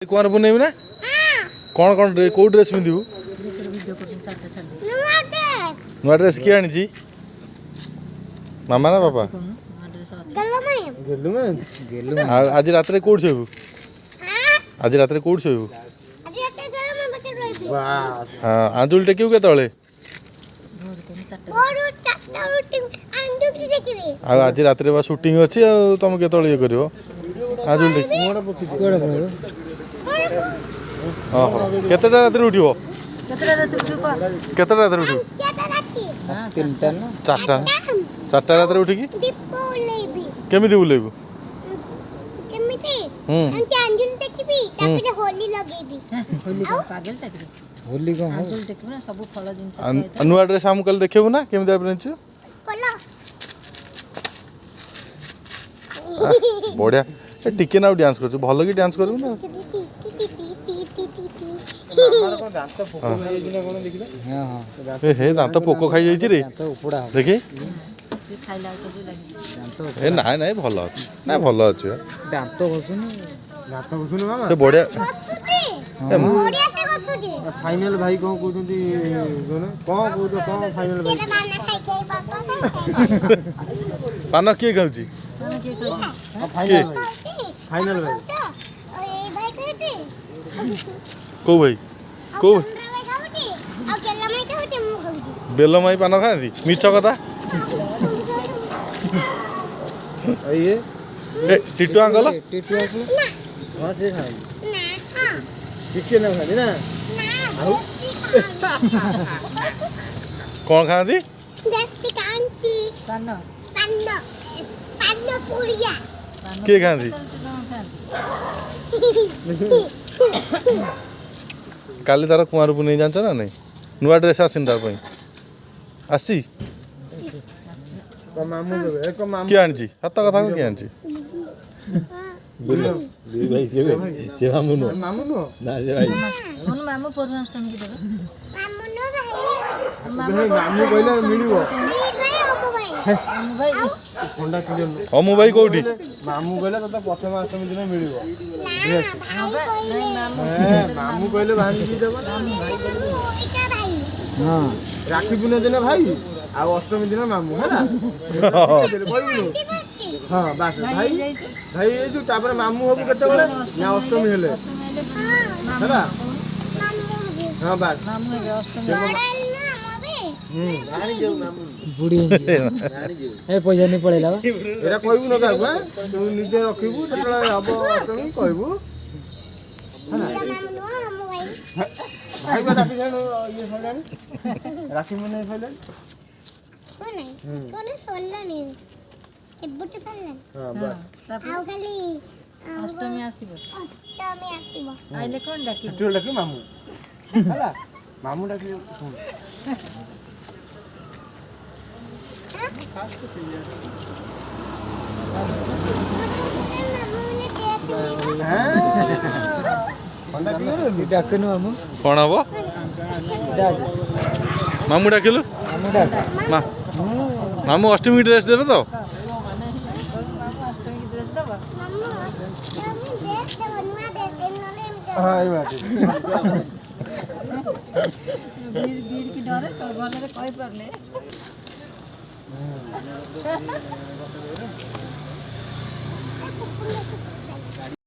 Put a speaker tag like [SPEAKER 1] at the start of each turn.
[SPEAKER 1] କୁଆଁର ପୁନେଇବି ନା? କ'ଣ କ'ଣ କେଉଁ ଡ୍ରେସ୍ ପିନ୍ଧିବୁ? ନୂଆ ଡ୍ରେସ୍ କିଏ ଆଣିଛି, ମାମା ନା ବାପା? ଆଉ ଆଜି ରାତିରେ କୋଉଠି ଶୋଇବୁ? ଆଜି ରାତିରେ କୋଉଠି ଶୋଇବୁ? ହଁ, ଆଞ୍ଜୁଳି ଟେକିବୁ କେତେବେଳେ? ଆଉ ଆଜି ରାତିରେ ବା ସୁଟିଂ ଅଛି, ଆଉ ତମେ କେତେବେଳେ ଇଏ କରିବ? ଆଞ୍ଜୁଳି ଟେକି। ଓହୋ, କେତେଟା ରାତିରେ ଉଠିବ? କେତେଟା ରାତିରେ ଉଠିବ? ଚାରିଟା। ଚାରିଟା ରାତିରେ ଉଠିକି କେମିତି ବୁଲେଇବୁ? ହୁଁ, ନୂଆ ଡ୍ରେସ୍ ଆମକୁ କାଲି ଦେଖେଇବୁ ନା କେମିତି ପିନ୍ଧିଛୁ? ବଢ଼ିଆ, ଟିକେ ନା ଡ୍ୟାନ୍ସ କରୁଛୁ, ଭଲ କି ଡ୍ୟାନ୍ସ କରିବୁ ନା। ଏ ହେ, ଦାନ୍ତ ପୋକ ଖାଇଯାଇଛି ରେ, ଦେଖି। ଏ ନାଇଁ ନାଇଁ, ଭଲ ଅଛି ନା, ଭଲ ଅଛି।
[SPEAKER 2] ଦାନ୍ତ ଘଷୁନି?
[SPEAKER 1] ସେ ବଢ଼ିଆ।
[SPEAKER 2] ଫାଇନାଲ ଭାଇ କଣ କହୁଛନ୍ତି? କଣ କହୁଛ? କଣ ଫାଇନାଲ ଭାଇ?
[SPEAKER 1] ପାନ କିଏ ଖାଉଛି? କିଏ?
[SPEAKER 2] ଫାଇନାଲ ଭାଇ।
[SPEAKER 1] କୋଉ ଭାଇ? କୋଉ ବେଲମାଇ ପାନ ଖାଆନ୍ତି? ମିଛ କଥା। ଏ ଟିଟୁ ଆଙ୍ଗଲ
[SPEAKER 2] ହଁ, ସେ ଖାଆନ୍ତି ଟିକେ ନା ଖାଆନ୍ତି ନା? ଆଉ
[SPEAKER 1] କ'ଣ ଖାଆନ୍ତି? କିଏ ଖାଆନ୍ତି? କାଲି ତାର କୁଆଁର ପୁନେଇ, ଜାଣିଛ ନା ନାଇଁ? ନୂଆ ଡ୍ରେସ୍ ଆସିନି ତା ପାଇଁ? ଆସିଛି? କିଏ ଆଣିଛି? ସତ କଥା, କିଏ ଆଣିଛି?
[SPEAKER 3] ଭାଇ ସେ ମାମୁଁ ନୁହଁ?
[SPEAKER 2] ମାମୁଁ ନୁହଁ
[SPEAKER 3] ନା, ସେ ଭାଇ।
[SPEAKER 4] ମାମୁଁ ପରମାଷ୍ଟମୀ ଦେବେ।
[SPEAKER 2] ମାମୁଁ କହିଲେ ମିଳିବ।
[SPEAKER 1] ଅମୁ ଭାଇ କୋଉଠି?
[SPEAKER 2] ମାମୁଁ କହିଲେ ତୋତେ ପ୍ରଥମ ଅଷ୍ଟମୀ ଦିନ ମିଳିବ। ମାମୁଁ କହିଲେ ଭାଣିକି ଦେବ।
[SPEAKER 3] ହଁ,
[SPEAKER 2] ରାକ୍ଷୀ ପୂର୍ଣ୍ଣିମା ଦିନ ଭାଇ ଆଉ ଅଷ୍ଟମୀ ଦିନ ମାମୁଁ, ହେଲା? କହିବୁନୁ? ହଁ, ବାସ୍। ଭାଇ ଭାଇ ହେଇଛୁ, ତାପରେ ମାମୁଁ ହବୁ କେତେବେଳେ ନା ଅଷ୍ଟମୀ ହେଲେ, ହେଲା? ହଁ, ବାସ୍।
[SPEAKER 3] ବୁଢୀ ଏ ପଇସା ନେଇ ପଳେଇଲା ବା।
[SPEAKER 2] ଏଇଟା କହିବୁ ନା କାହାକୁ? ତୁ ନିଜେ ରଖିବୁ, ଯେତେବେଳେ ହବ ଅଷ୍ଟମୀ କହିବୁ। ଭାଇ ବା ଡାକି ଇଏ ସରିଲାଣି, ରାକ୍ଷୀ ପୂର୍ଣ୍ଣିମା ସରିଲାଣି।
[SPEAKER 4] ଆଉ ଖାଲି ଅଷ୍ଟମୀ ଆସିବ।
[SPEAKER 5] ଅଷ୍ଟମୀ ଆସିବ
[SPEAKER 4] ଆଇଲେ କଣ ଡାକିବୁ?
[SPEAKER 2] ଡାକିବୁ ମାମୁଁ, ହେଲା? ମାମୁଁ ଡାକିବୁ।
[SPEAKER 3] ଡାକୁନୁ ମାମୁଁ।
[SPEAKER 1] କ'ଣ ହବ? ମାମୁଁ ଡାକିଲୁ।
[SPEAKER 3] ମାମୁଁ ଡାକ।
[SPEAKER 1] ମାମୁଁ ଅଷ୍ଟମୀ ଡ୍ରେସ୍ ଦେବେ ତ?
[SPEAKER 4] ଡରେ ତ ଭଲରେ କହିପାରୁନି।